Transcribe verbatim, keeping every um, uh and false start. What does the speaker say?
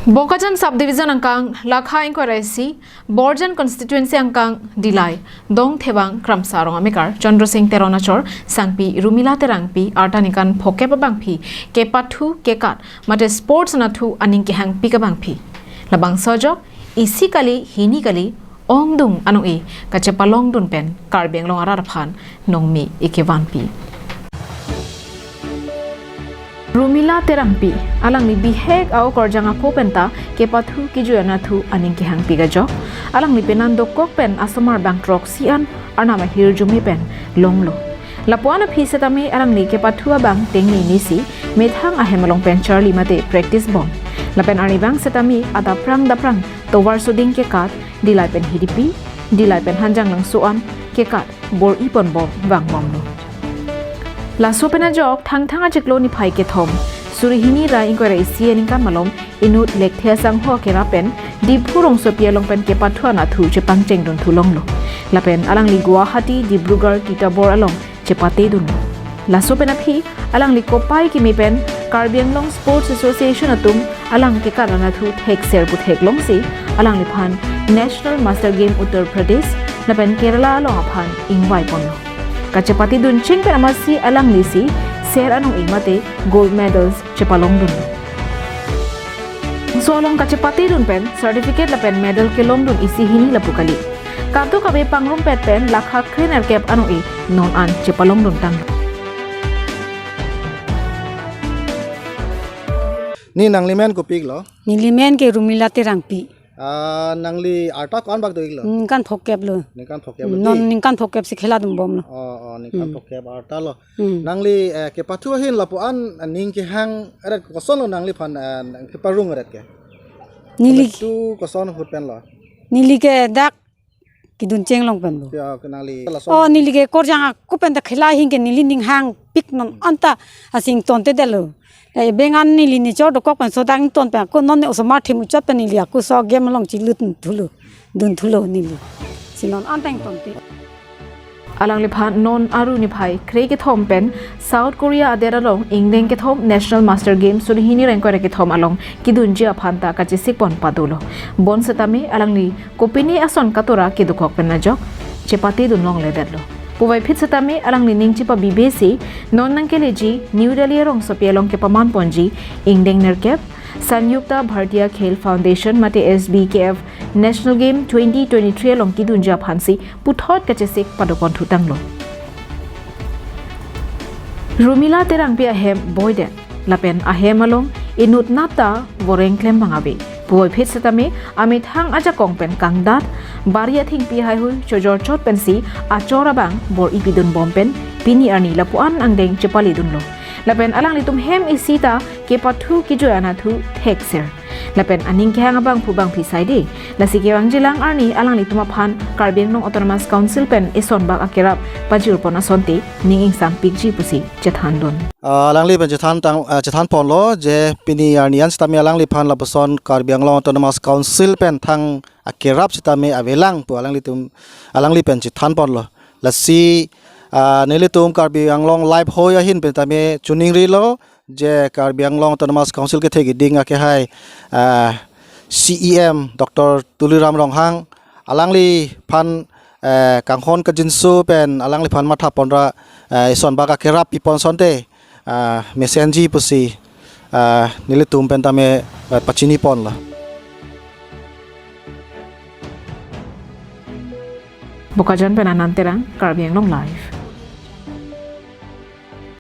Bokajan Subdivision angkang Lakha Inquiry C, Borjan Constituency angkang Dillai, Dongthebang Kramsa Rong Amekar, Chandra Singh Teron achor, Sangpi Rumila Terangpi, arta ningkan phokep abangpi, kepathu kekat, mate sports anatthu aning kehangpi abangpi. Labangso ajok, isi kali, hini kali, ongdung anong-e, kachepalongdun pen, Karbi Anglong arat aphan, nongmi ekevanpi. Rumila Terangpi, alangli bihek a-okorjang ako penta kepathu kejui anatthu aning kehangpi kajok. Alangli penan dokok pen asomar bang throksi an arnam ahirjume pen longlo. Lapu-an aphi setame alangli kepathu abang tengnei nisi methang ahem along pen charli mate practice bom. Lapen arnivang setame adap prang dap prang tovar soding kekat, Dillai pen Hidipi, Dillai pen Hanjanglangso an kekat bor-i ponbom vangbomlo. Laso pen ajok Thangthang achiklo niphai kethom, suri hini ra ingkoi ra isi aningkan malom inut Lekthe Sangho akerap pen Diphu rongsopi along pen kepathu anatthu chepangchengdun thu longlo. Lapen alangli Guwahati, Dibrugarh, Titarbor along chepatedunlo. Laso pen aphi, alangli kopai kimi pen Karbi Anglong Sports Association atum alang kekat anatthu thekser pu theklongsi, alangliphan National Master Game Uttar Pradesh lapen Kerala along aphan ingvai ponlo. Kachepatedun cheng pen amatsi alanglisi ser anong-e mate gold medals chepalongdunlo. So along kachepatedun pen certificate lapen medal kelongdun isi hini lapu kali. Kadokave pangrumpet pen lakha krenerkep anong-e non an chepalongdun tang. Ni nanglimen kopiklo? Nelimen ke Rumila Terangpi. Ah, nangli arta ko-an bak do-iklo? Ningkan phokep lo. Ningkan phokep lo. Hmm, non di? Ningkan phokep si khela dumbomlo. Oh, oh, ningkan Hmm. phokep arta lo. Hmm. Nangli, eh, kepathu ahin lapu-an, eh, ning kehang eret kosonlo nangliphan, eh, keparung eret ke? Neli Lapu koson ahut penlo? Neli ke dak kedun chenglong pen lo. Ya, ke nangli lason. Oh, neli ke korjang ako penta khela ahin ke neli ning hangpiknon anta asing tontedetlo. Eh, bengan neli ni chor dokok pen so dang ton pen ako non ne osomar thim uchot pen neli ako so game along chilut thulo, dun thulo neli. Si non anta ingtonte. Alangliphan non aru niphai kre kethom pen South Korea adet along ingdeng kethom National Master Games suri hini ra ingkoi ra kethom along kedunji aphan ta kachesik pon padolo. Bonsetame alangli kopine ason katora kedokok pen ajok chepatedun longledetlo. Puvoiphit setame alangli ning chepabibesi non nangkeleji New Delhi arongsopi along kepaman ponji ingdeng nerkep Sanyukta Bharatiya Khel Foundation mate S B K F National Game twenty twenty-three along kedunji aphansi puthot kachesik padopon thutanglo. Rumila Terangpi ahem boidet lapen ahem along inut nata voreng klem bang ave. Puvoiphit setame amethang ajakong pen kangdat, bari athengpi haihui chojor chot pensi achor abang bor-i pidunbom pen pini arni lapu-an angdeng chepaledunlo. Lapen alanglitum hem isi ta kepathu kejui anatthu thekser. Lapen aning kehang abangphu bangpi saide. Lasi kevangjilang arni alanglitum aphan Karbi Anglong Autonomous Council pen isonbak akerap pajirpon asonte ning ingsampikji pusi chethandun. Ah, alangli pen chethan tang, ah, chethan ponlo je pini arni an setame alangliphan lapuson Karbi Anglong Autonomous Council pen thang akerap setame avelang pu alanglitum, alangli pen chethan ponlo. Lasi, ah, nelitum Karbi Anglong Live hoi ahin pen tame choningrilo je Karbi Anglong Autonomous Council kethe keding akehai, ah, C E M Doctor Tuliram Ronghang alangliphan, eh, kanghon kajinso pen alangliphan matha ponra, eh, isonbak akerap pipon asonte, ah, mesenji pusi, ah, nelitum pen tame, eh, pachini ponlo. Bokajan pen Anand Terang, Karbi Anglong Live.